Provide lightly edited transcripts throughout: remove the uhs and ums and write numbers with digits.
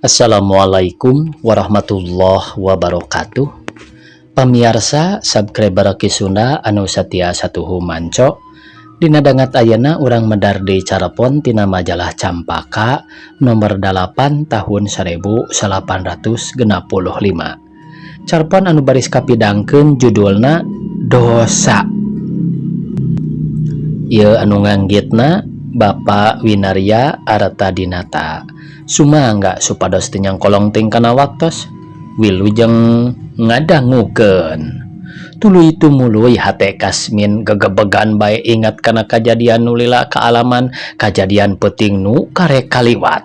Assalamualaikum warahmatullahi wabarakatuh. Pamiarsa subscriber Ki Sunda anu satia satuhu manco. Dina dangat ayeuna urang medar deui carepon tina majalah Campaka nomor 8 tahun 1865. Carpon anu baris kapidangkeun judulna Dosa. Ieu anu nganggitna Bapak Winarya Artadinata. Sumangga supados teu nyangkolong teuing kana waktos. Wilujeng ngadangukeun. Tuluy tumuluy hate Kasmin gegebegan bae ingat kana kajadian nu lila kaalaman, kajadian peuting nu karek kaliwat.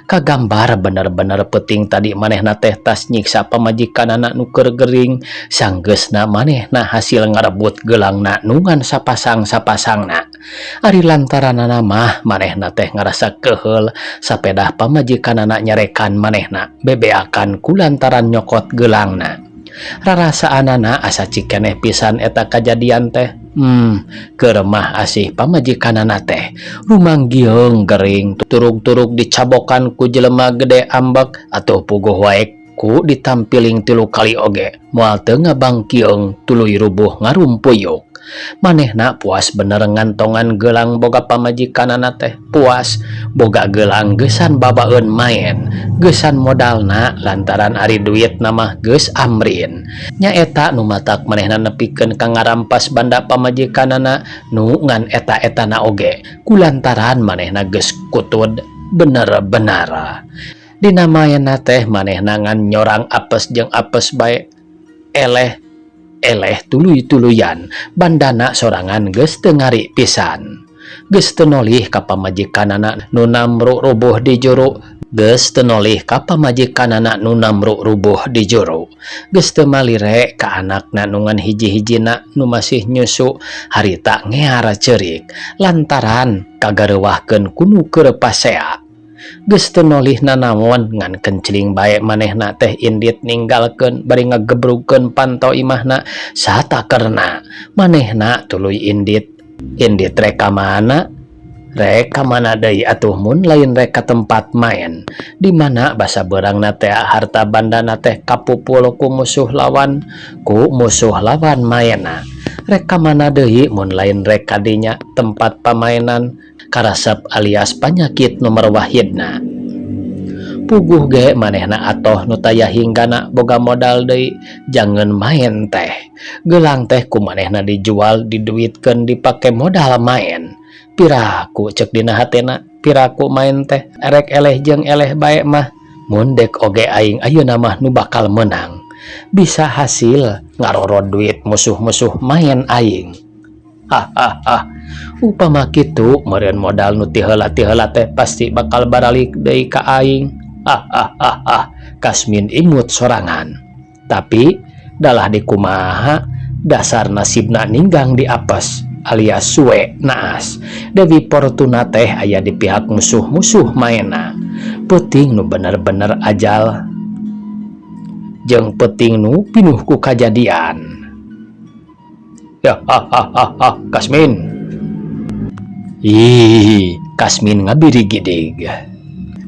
Kagambar bener-bener peuting tadi manehna teh tas nyiksa pamajikanana nu keur gering, sanggeusna manehna hasil ngarebut geulangna nu ngan sapasang-sapasangna. Ari lantaranana mah manehna teh ngarasa keheul sapedah pamajikanana nyarekan manehna bebeakan ku lantaran nyokot geulangna. Rarasaanana asa cikeneh pisan eta kajadian teh. Keur mah asih pamajikanana teh rumanggieung gering turug-turug dicabokan ku jelema gede ambek atuh puguh wae ku ditampiling tilu kali oge moal teu ngabangkieung tuluy rubuh ngarumpuyuk. Manehna puas bener ngantongan gelang boga pamajikanana teh, puas boga gelang geusan babaeun maen geusan modalna lantaran ari duitna mah geus amrin. Nyaeta nu matak manehna nepikeun ka ngarampas banda pamajikanana nu ngan eta-etana oge kulantaran manehna geus kutud bener-bener. Dina maenna teh manehna ngan nyorang apes jeung apes bae, eleh eleh tuluy-tuluyan bandana sorangan geus teu ngari pisan. Geus teu nolih ka pamajikanana nu namru rubuh di juru, geus teu nolih ka pamajikanana nu namru rubuh di juru, geus teu malire ka anakna nu ngan hiji-hijina nu masih nyusu harita ngear ceurik lantaran kagareuwahkeun ku nu keur pasea. Geus teu nolih nanaon ngan kencling bae manehna teh indit ninggalkeun bari ngagebrugkeun panto imahna satakerna manehna tuluy indit. Indit rek ka mana? Rek ka mana deui atuh mun lain rek ka tempat maen, di mana basa beurangna teh harta bandana teh kapupul ku musuh lawan, ku musuh lawan maenna. Rek ka mana deui mun lain rek ka dinya tempat pamainan karasep alias panyakit nomor wahidna. Puguh ge manehna atoh nu taya hinggana boga modal deui jangan maen teh. Gelang teh ku manehna dijual diduitkeun dipake modal maen. Piraku cek dina hatena, piraku maen teh erek eleh jeung eleh bae mah mun dek oge aing ayeuna mah nu bakal menang. Bisa hasil ngarorod duit musuh-musuh maen aing. Hahaha. Upama kitu meureun modal nu ti heula-ti heula teh pasti bakal baralik deui ka aing. Hahaha. Kasmin imut sorangan. Tapi dalah dikumaha dasar nasibna ninggang di apes alias suwe naas. Dewi Fortuna teh aya di pihak musuh-musuh maena. Peuting nu bener-bener ajal jeung peuting nu pinuh ku kajadian. Ya hahaha Kasmin. Ih, Kasmin ngabirigidig.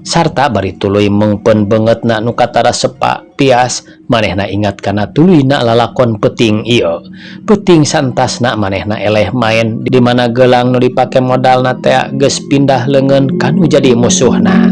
Sarta bari tuluy meungpeun beungeutna nu katara sepa pias manehna ingat kana tuluyna lalakon peuting ieu. Peuting santasna manehna eleh maen di mana gelang nu dipake modalna teh geus pindah leungeun ka nu jadi musuhna.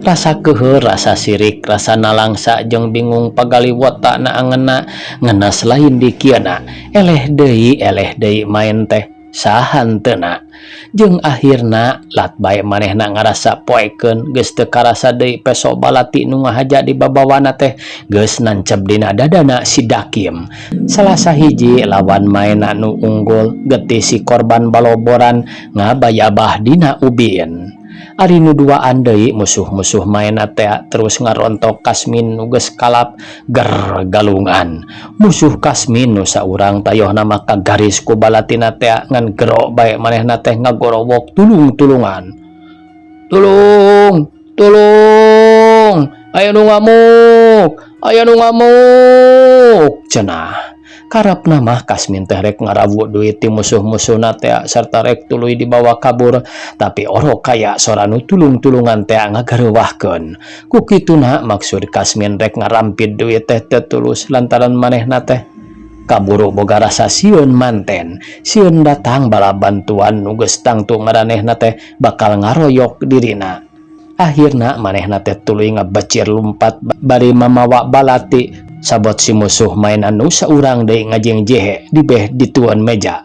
Rasa keuheul, rasa sirik, rasa nalangsa jeung bingung pagaliwotana angeunna ngenes lain dikieuna. Eleh deui maen teh saha henteuna. Jeung akhirna lat bae manehna ngarasa poekeun geus teu karasa deui peso balati nu ngahaja di babawana teh geus nancep dina dadana si Dakim. Salah sahiji lawan maenna nu unggul getih si korban baloboran ngabayabah dina ubin. Ari nu duaan deui musuh-musuh maenna teh terus ngarontok Kasmin nu geus kalap ger galungan. Musuh Kasmin nu saurang tayohna mah kagaris ku balatina teh ngan gero bae manehna teh ngagorowok tulung-tulungan. Tulung, tulung, aya nu ngamuk, aya nu ngamuk cenah. Karepna mah Kasmin teh rek ngarawu duit ti musuh-musuhna teh sarta rek tuluy dibawa kabur, tapi orok kaya sora nu tulung-tulungan teh ngagareuwahkeun. Ku kituna maksud Kasmin rek ngarampit duit teh teu tulus lantaran manehna teh kaburu boga rasa sieun manten, sieun datang bala bantuan nu geus tangtu ngaranehna teh bakal ngaroyok dirina. Akhirna manehna teh tuluy ngabecir lumpat bari mamawa balati sabot si musuh mainan nu saurang deui ngajengjehe dibeh dituan meja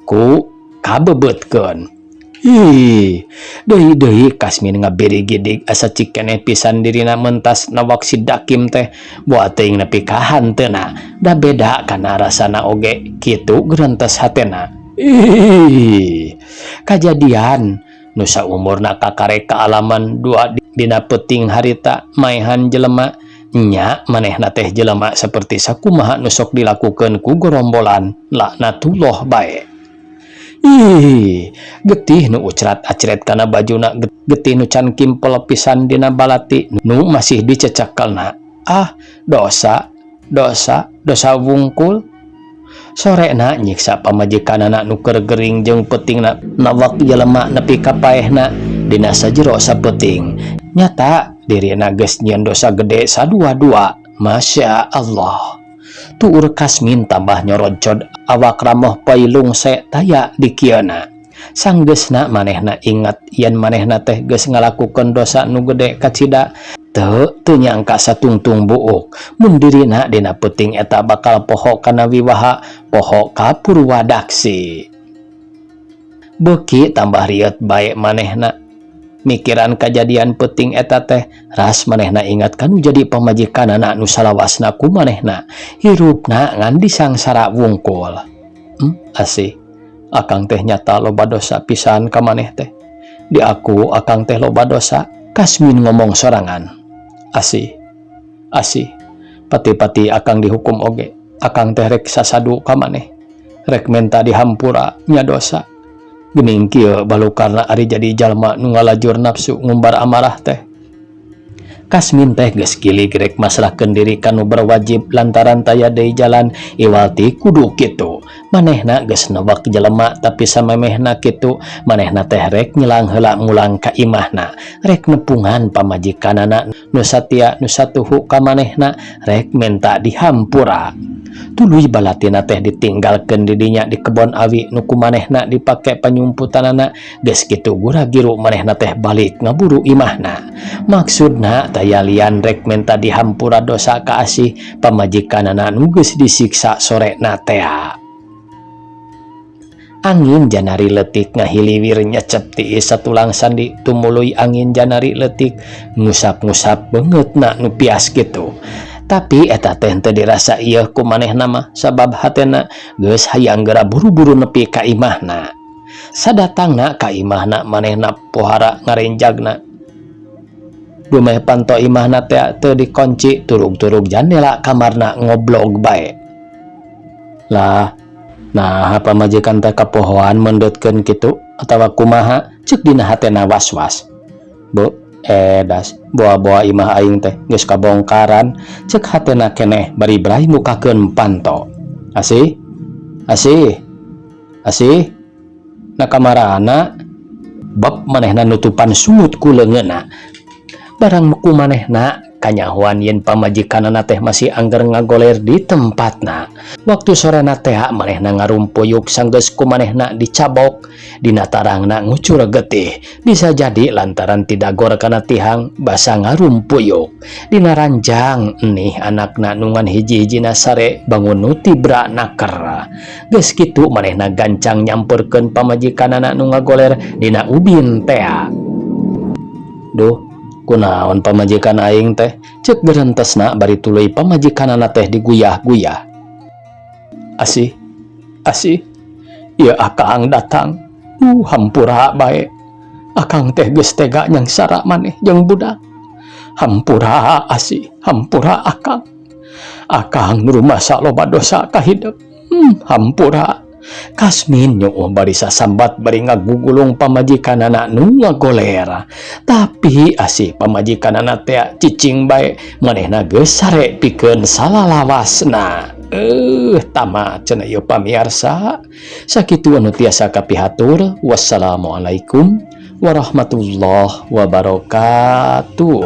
ku kabebeutkeun. Ih, deui-deui Kasmin ngabirigidig asa cikeneh pisan dirina mentas nawak si Dakim teh boa teuing nepi ka hanteuna da beda kana rasana oge kitu gerentes hatena. Ih, kajadian nu saumurna kakarek kaalaman dua dina peuting harita maehan jelema nya manehna teh jelema saperti sakumaha nu sok dilakukeun ku gorombolan laknatullah bae. Ih, getih nu ucrat acret kana bajuna, getih nu can kimpel pisan dina balati nu masih dicecekelna. Ah, dosa, dosa, dosa wungkul. Sorena nyiksa pamajikanana nu keur gering jeung peutingna nawak jelema nepi ka paehna dina sajero sapeuting. Nyata dirina geus nyieun dosa gede sadua-dua. Masya Allah. Tuur Kasmin tambah nyorocod awak ramoh pai lungse taya dikieuna. Sanggeusna manehna ingat yen manehna teh geus ngalakukeun dosa nu gede kacida teu teu nyangka satungtung buuk mun dirina dina peuting eta bakal poho kana wiwaha poho ka purwadaksi. Beuki tambah rieut bae manehna mikiran kajadian peuting eta teh ras manehna ingat kanu jadi pamajikanana nu salawasna ku manehna hirupna ngan disangsara wungkul. Asih akang teh nyata loba dosa pisan ka maneh teh. Di aku akang teh loba dosa. Kasmin ngomong sorangan. Asih, asih, pati-pati akang dihukum oge akang teh rek sasadu ka maneh rek menta dihampura nya dosa. Geuning kieu balukarna ari jadi jalma nu ngalajur nafsu ngumbar amarah teh. Kasmin teh geus kilig rek masrahkeun diri ka nu berwajib lantaran taya deui jalan iwal ti kudu kitu. Manehna geus newak jelema tapi samemehna kitu manehna teh rek nyelang heula mulang ka imahna rek nepungan pamajikanana nu satia nu satuhu ka manehna rek menta dihampura. Tuluy balatina teh ditinggalkeun di dinya di kebon awi nu ku manehna dipake panyumputanana. Geus kitu gura-giru manehna teh balik ngaburu imahna. Maksudna taya lian rek menta dihampura dosa ka asih pamajikanana nu geus disiksa sorena tea. Angin janari leutik ngahiliwir nyecep tiis satulang sandi tumuluy angin janari leutik ngusap-ngusap beungeutna nu pias kitu. Tapi eta teh teu dirasa ieuh ku manehna mah sabab hatena geus hayang geura buru-buru nepi ka imahna. Sadatangna ka imahna manehna pohara ngarenjagna. Dumeh panto imahna teh teu dikunci turug-turug jandela kamarna ngoblog bae. Lah, nah pamajikan teh kapohoan mendetkeun kitu atawa kumaha ceuk dina hatena was-was. Bu, edas boa-boa imah aing teh geus kabongkaran ceuk hatena keneh bari brai mukakeun panto. Asih, asih, asih, na kamarana bab manehna nutupan sungut ku leungeunna. Barang ku manehna kanyahoan yen pamajikanana teh masih angger ngagoler di tempatna. Waktu sorena teh manehna ngarumpuyuk sanggeus ku manehna dicabok dina tarangna ngucur getih. Bisa jadi lantaran tidagor kana tihang basa ngarumpuyuk. Dina ranjang nih anakna nu ngan hiji-hijina sare bangun nu tibra naker. Geus kitu manehna gancang nyamperkeun pamajikanana nu ngagoler dina ubin tea. Duh, kunaon pamajikan aing teh ceuk gerentesna bari tuluy pamajikanana teh diguyah-guyah. Asih, asih, ieu akang datang. Hampura bae. Akang teh geus tega nyangsara maneh jeung budak. Hampura asih, hampura akang. Akang nu rumasa loba dosa ka hidep. Hampura. Kasmin nyuuh bari sasambat bari ngagugulung pamajikanana nu ngagoler. Tapi asih pamajikanana teh cicing bae manehna geus sare pikeun salalawasna. Tamat cenah ieu pamiarsa. Sakitu anu tiasa kapihatur. Wassalamualaikum warahmatullahi wabarakatuh.